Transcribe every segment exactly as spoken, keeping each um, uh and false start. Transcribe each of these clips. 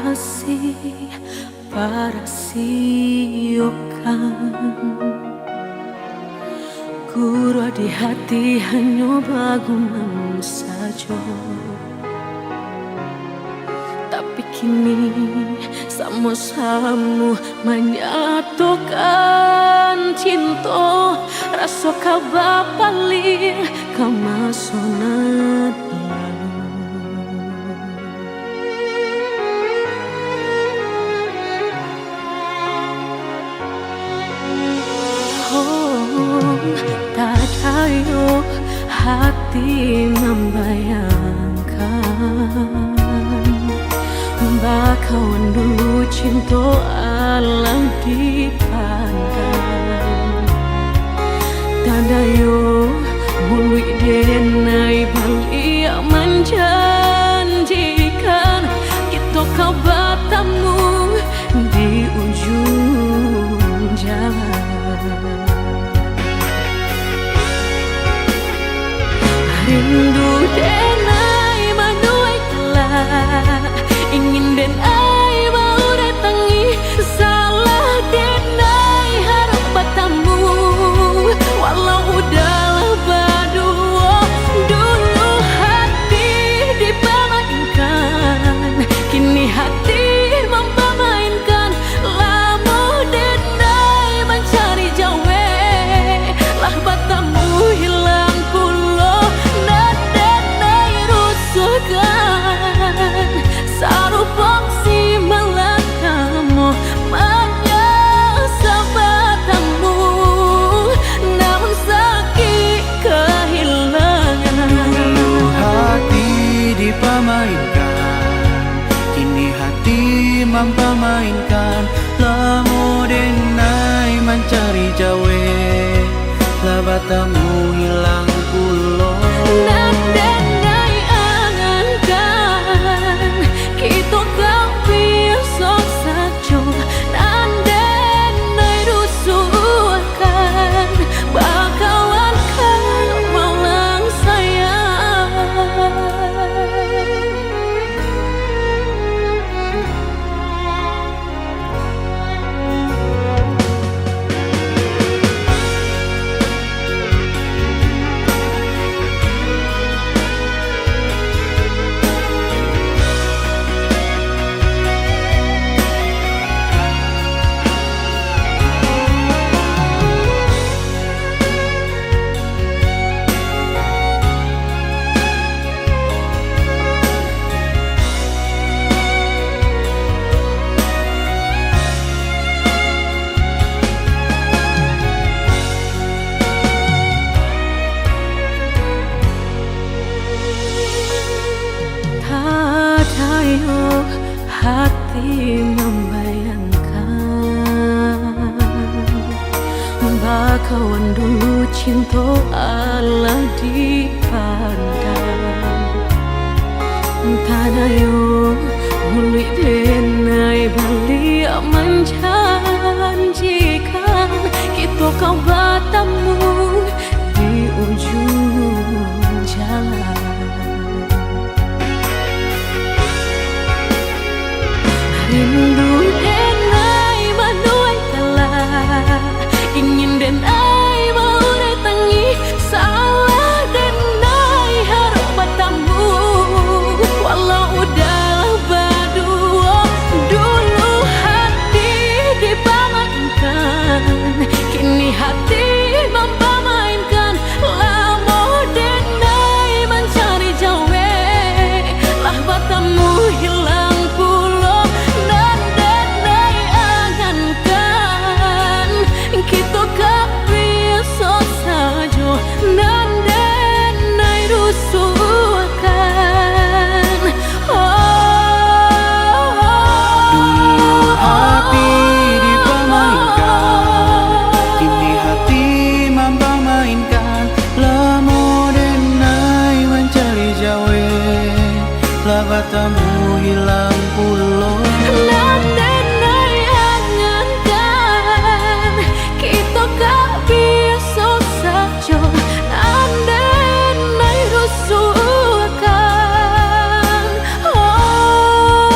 Masih parasiokan. Guruah di hati hanyo bagumam sajo. Tapi kini samo-samo manyatokan cinto, raso ka bapaliang ka maso nan lalu. Oh, tadayo hati mambayangkan, bakawan dulu cinto alah dipandang. Tadayo muluik denai baliak manjanjikan, kito ka batamu di ujuang jalan. Rindu denai manuai kala, ingin denai baurai tangih, salah denai harap batamu. Walau udah lah baduo, dulu hati dipamainkan, kini hati mampamainkan. Lamo denai mancari jawek, lah batamu hilang pulo. Nan denai rusuahkan, sarupo si malakamo manyasah batamu, namun sakik kahilangan. Dulu hati dipamainkan, kini hati mampamainkan. Lamo denai mancari jawek, lah batamu hilang pulo. Nan denai angankan, kito ka biaso sajo. Nan denai rusuahkan, bakawan ka malang sayang. Tadayo hati mambayangkan, bakawan dulu cinto alah dipandang. Tadayo muluik denai baliak manjanjikan, kito ka batamu di ujuang jalan. Rindu denai manuai kala, ingin denai baurai tangih, salah denai harap batamu. Walau udah lah baduo, dulu hati dipamainkan, kini hati mampamainkan. Lamo denai mancari jawek, lah batamu hilang pulo. Nan denai angankan, kito ka biaso sajo. Nan denai rusuahkan, oh, dulu hati dipamainkan, kini hati mampamainkan. Lamo denai mancari jawek, lah batamu hilang pulo. Nan denai angankan, kito ka biaso sajo. Nan denai rusuahkan, oh,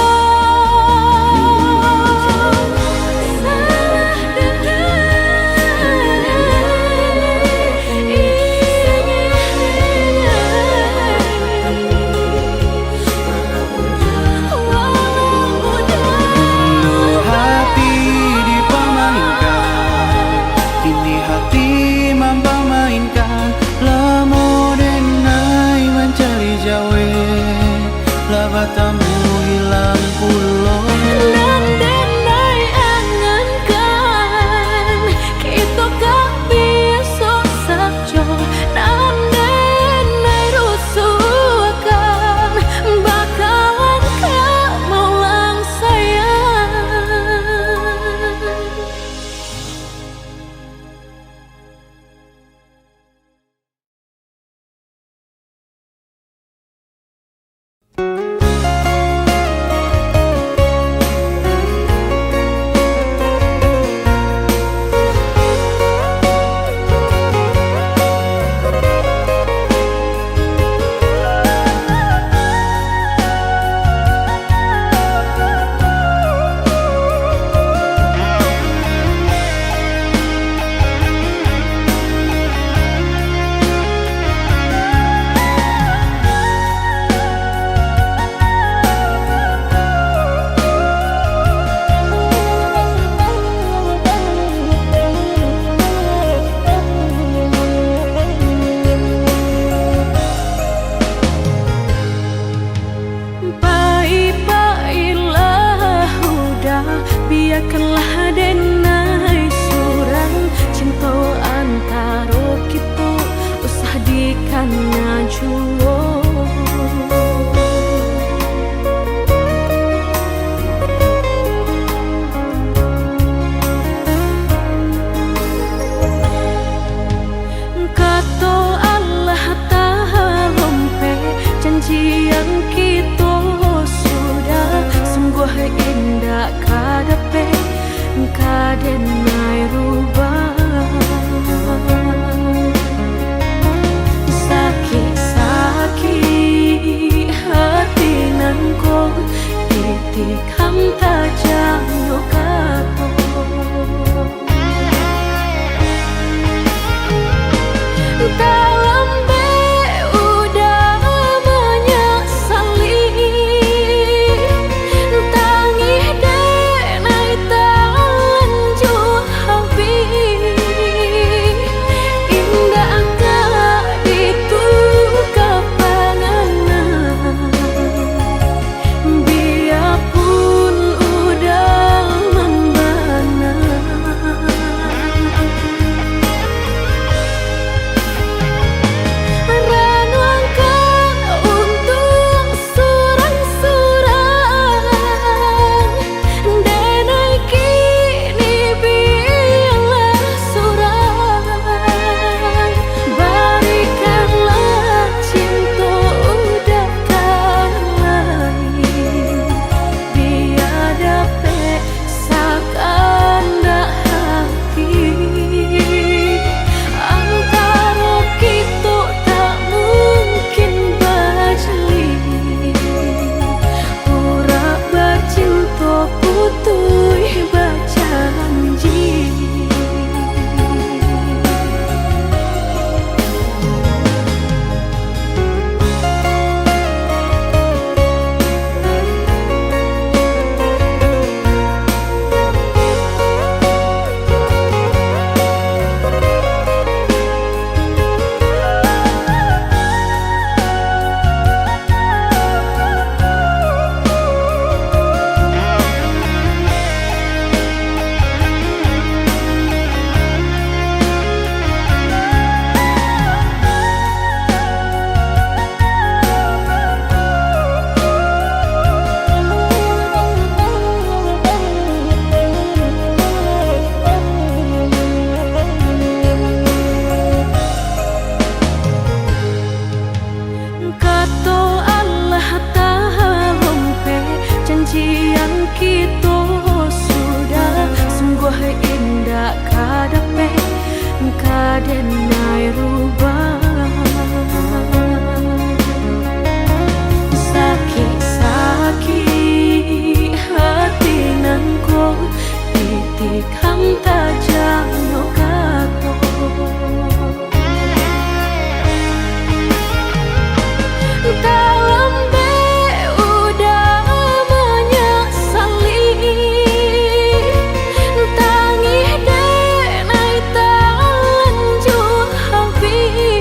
Siang kito sudah, sungguah indak ka dapek, ka denai rubah. Sakik-sakik hati nan ko, titikam tajamnyo kato. Talambek udah manyasali, tangih denai talanjua habih. Indak ka ditukar panganan. Biapun udah mambana, ranuangkan untuak surang-surang. Denai kini bialah surang, barikanlah cinto udah ka lain, bia dapek sakandak hati. Antaro kito tak mungkin bajali, urak bacinto putuih bajanji. Kato Allah talompeh, janjian kito sudah, sungguah indak ka dapek, ka denai rubah. Sakik-sakik hati nan ko, titikam tajamnyo kato. Talambek udah manyasali, tangih denai talanjua habih.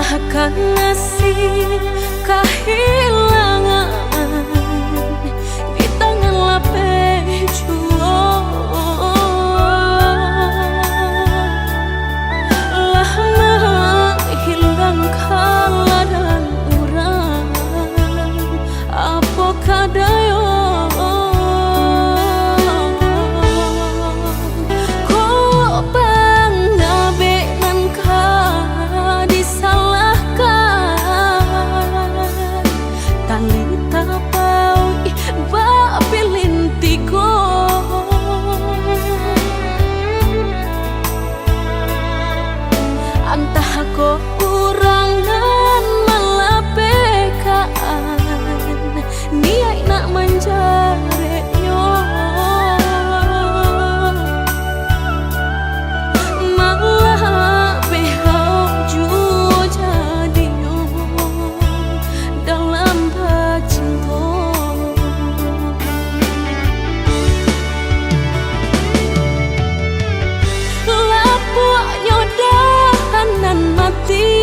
Akan nasib kahilangan di tangan lapeh juo. Lah manghilang ka ladang urang, apo ka dayo? Kok pangabek nan ka disalahkan, tali tapauik bak pilin tigo. Antah kok urang nan malapehkan, niaik nak manjareknyo, malapeh juo jadinyo dalam bacinto. Lapuaknyo dahan nan mati,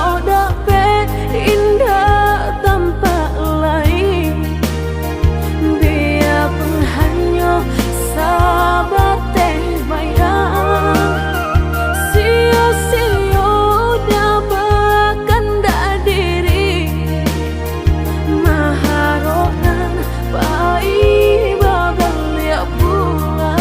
Dapek indak tampak lai, biapun hanyo sabateh bayang. Sio-sio dapek kandak diri, maharok nan pai babaliak pulang.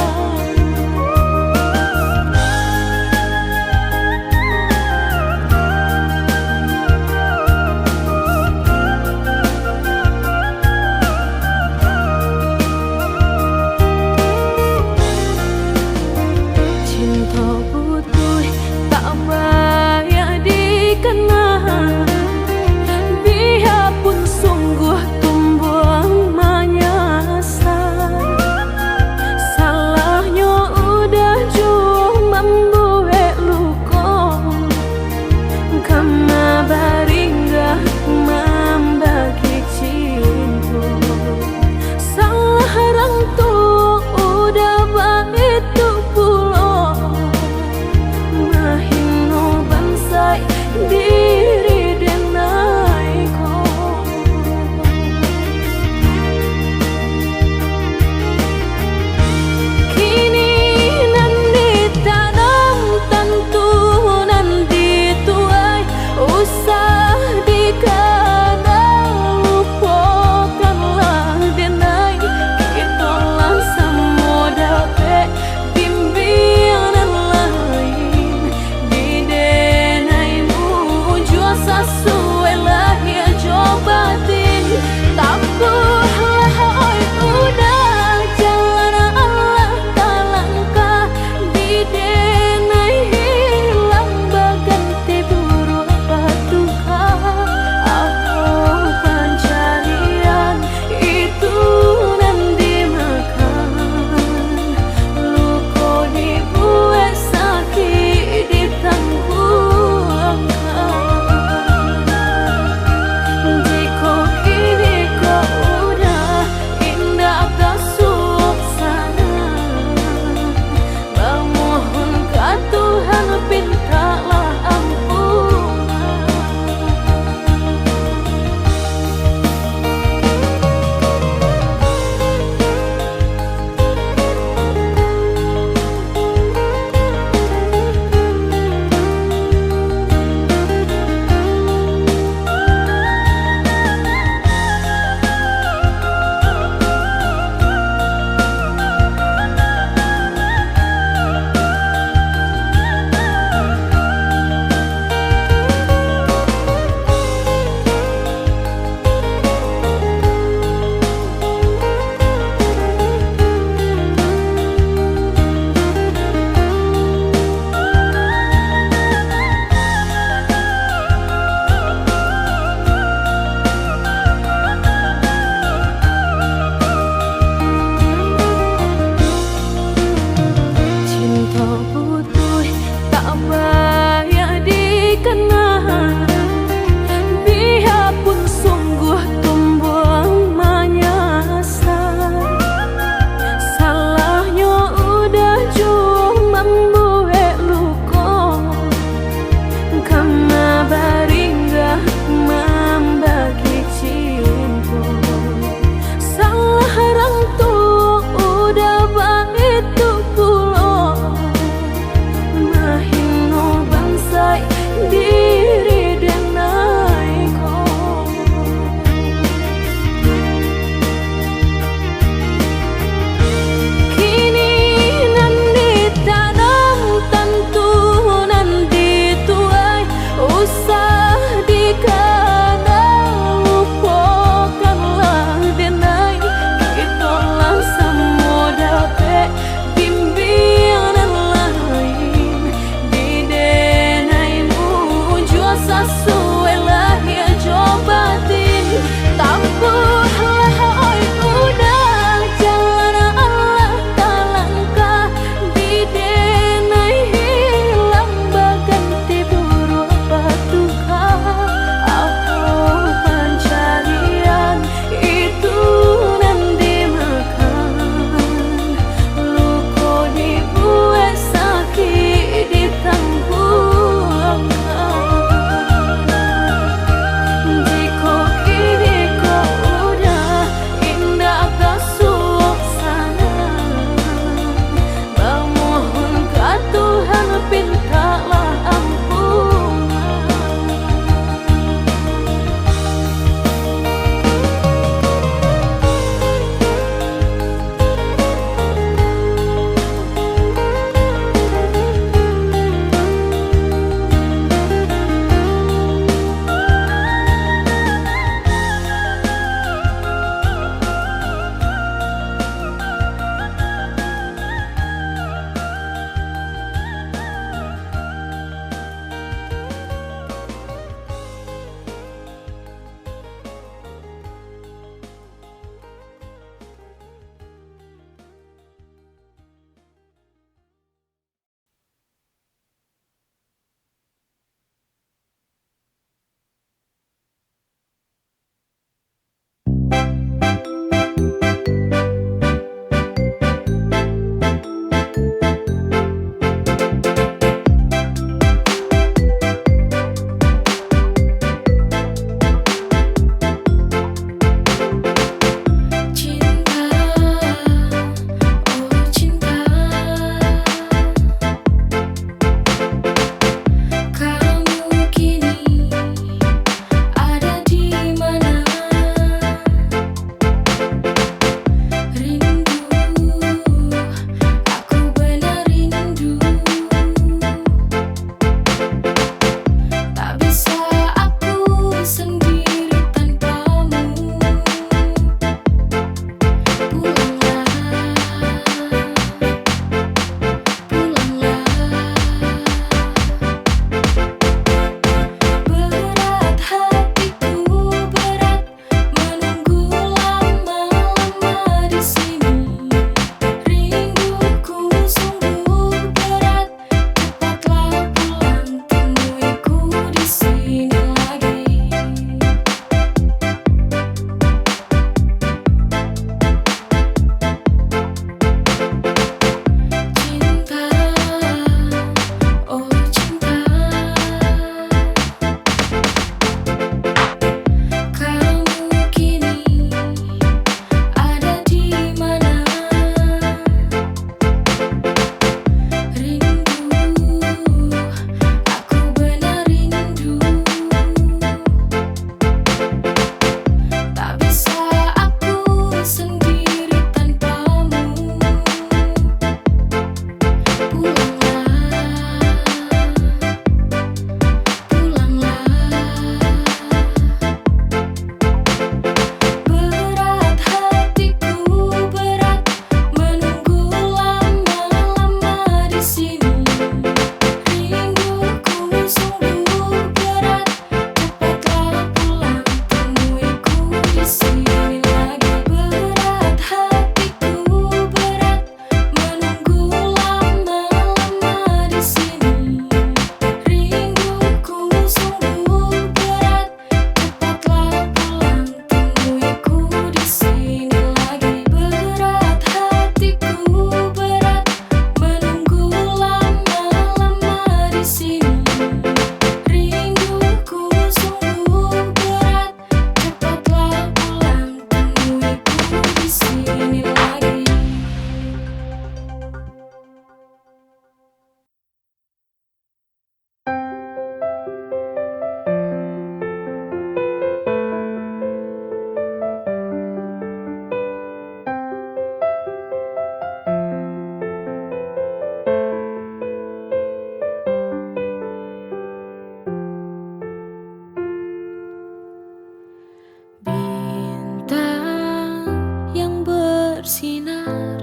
bersinar,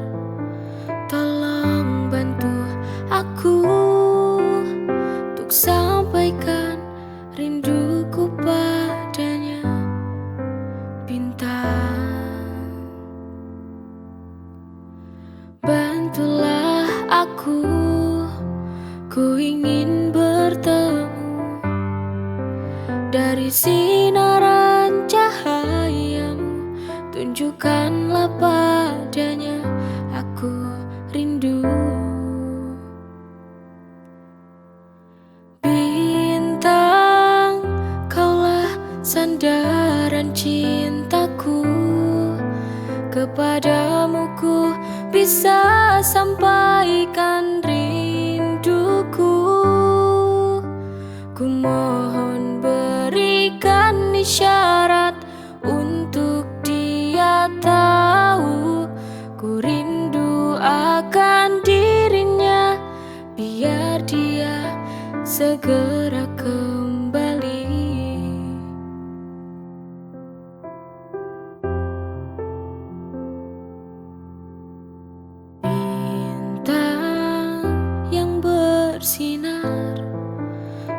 tolong bantu aku untuk sampaikan rinduku padanya, bintang. Bantulah aku, ku ingin bertemu. Dari sinaran cahayamu, tunjukkanlah padanya, aku rindu. Bintang, kaulah sandaran cintaku. Kepadamu ku bisa sampaikan rinduku. Ku mohon berikan isyarat untuk dia tahu, ku rindu akan dirinya, biar dia segera kembali. Bintang yang bersinar,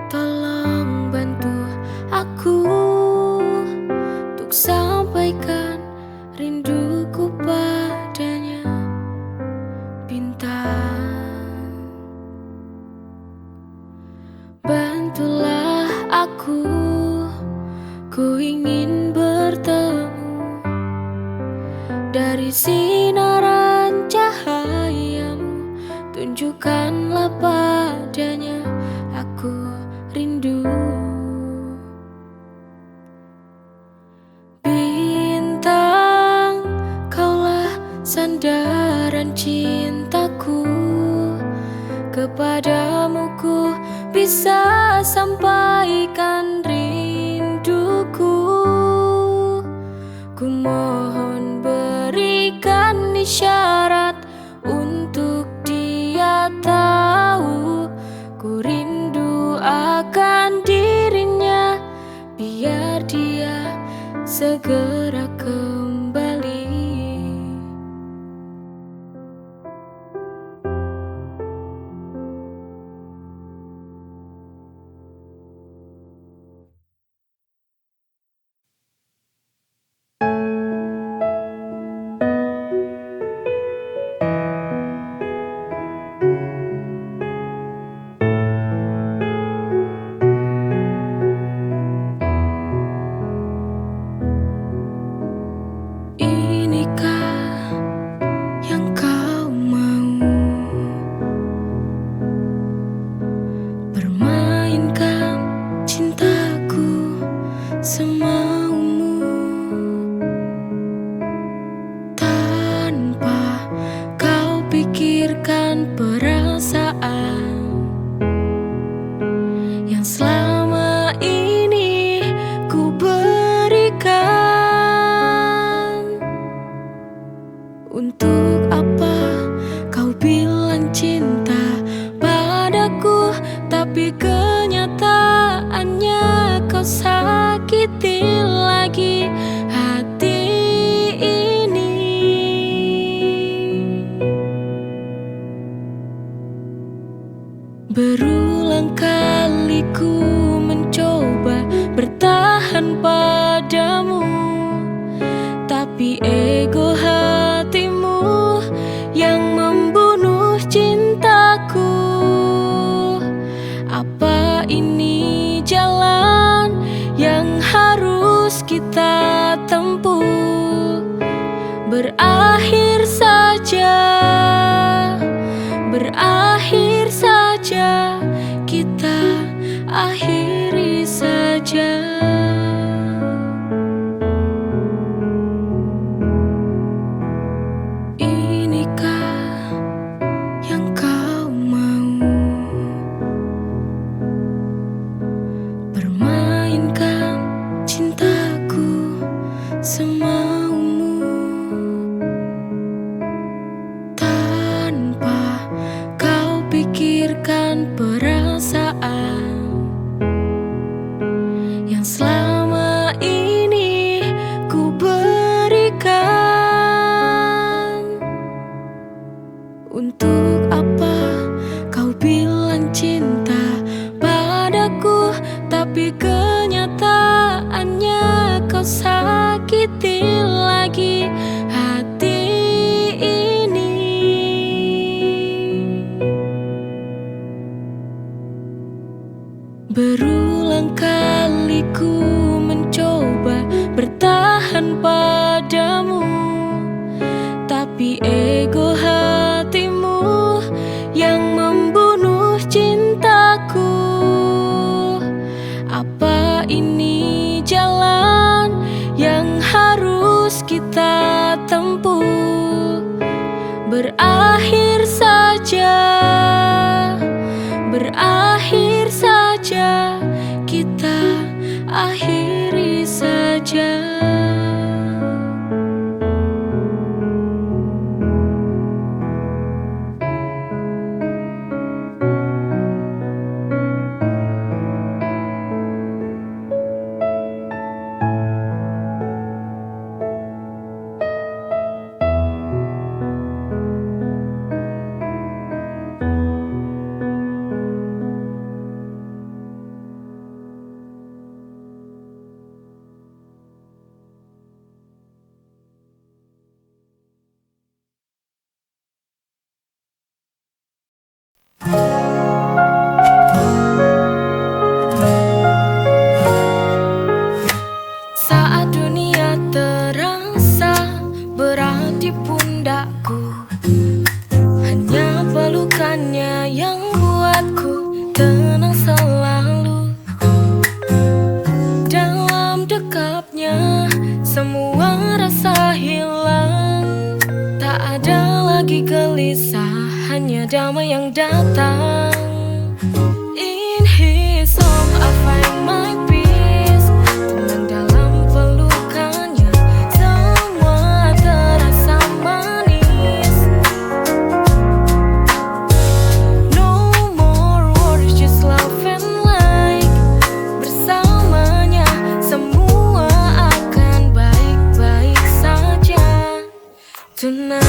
tolong bantu aku untuk sampaikan rinduku padanya, bintang. Bantulah aku, ku ingin bertemu. Dari sinaran cahayamu, tunjukkanlah padanya, aku rindu. Bintang, kaulah sandaran cintaku. Kepadamu ku bisa sampaikan rinduku. Ku mohon berikan isyarat untuk dia tahu, ku rindu akan dirinya, biar dia segera kembali. Inikah yang kau mau? Permainkan cintaku semaumu, tanpa kau pikirkan perasaan yang selama ini ku berikan. Untuk apa kau bilang cinta padaku, tapi kenyataannya kau sakiti lagi hati ini? Berulang kali ku mencoba bertahan padamu, tapi ego hatimu yang membunuh cintaku. Apa ini jalan yang harus kita tempuh? Berakhir saja, berakhir saja, kita akhiri saja. Inikah yang kau mau? Permainkan cintaku semaumu. sakiti lagi hati ini. Berulang kali ku mencoba bertahan padamu, tapi ego hatimu yang membunuh cintaku. Apa ini jalan yang harus kita tempuh? Berakhir saja, berakhir saja, kita akhiri saja. Saat dunia terasa berat di pundakku, hanya pelukannya yang buatku tenang selalu. Dalam dekapnya, semua rasa hilang. Tak ada lagi gelisah, hanya damai yang datang. In his arms I find my peace. Tenang dalam pelukannya, semua terasa manis. No more worries, just love and light. Bersamanya, semua akan baik-baik saja. Tonight.